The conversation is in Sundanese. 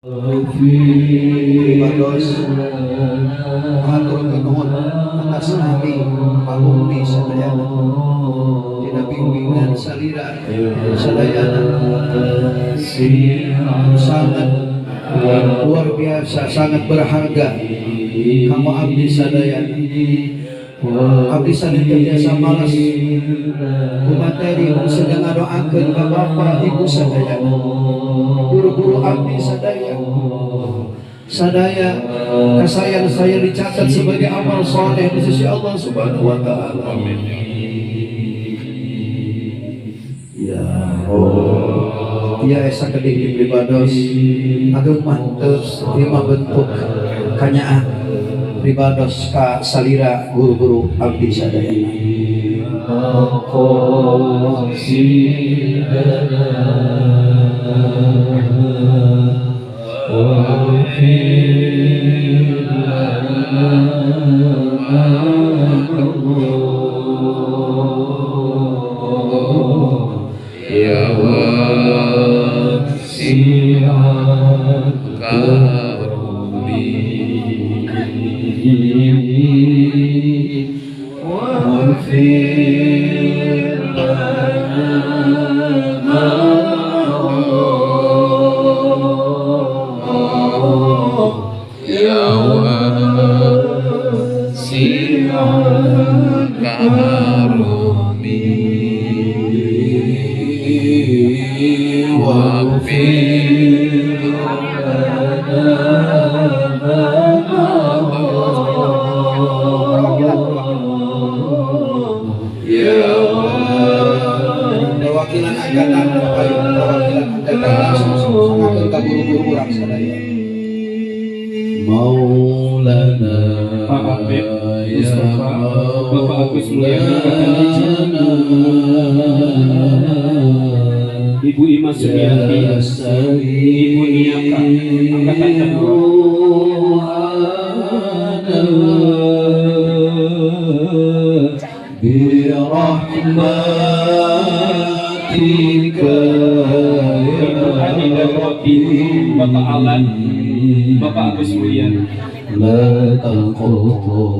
Pribados, hatur nuhun atas nami pangumi sadayana tina bimbingan salira sadayana, sangat luar biasa, sangat berharga kanggo abdi sadayana. Abdi sadaya terbiasa malas ku materi, mung sedang ngadoakeun ka bapak ibu sadayana, guru-guru abdi sadaya. Sadaya kasayan saya dicatat sebagai amal soleh di sisi Allah Subhanahu wa taala. Amin. Ya Allah. Ya esa keding pribados ageng mantep lima bentuk kanyaah pribados ka salira guru-guru abdi sadayana. مقاصدنا واغفر لنا ما مضى يا واسع الكرم واغفر لنا ما مضى يا واسع الكرم واغفر لنا ما Perwakilan, مضى يا perwakilan angkatan, ayo perwakilan angkatan langsung sangakeun ka guru-guru urang sadaya. Maulana Pak Apep Mustafa, Bapak Agus Mulyadi angkatan hiji, Ibu Ima Sumiati, Ibu Niaka angkatan kedua. برحمتك Ibu Adi Darwati, Bapak Alan, Bapak Agus Mulyadi. لا تقطع.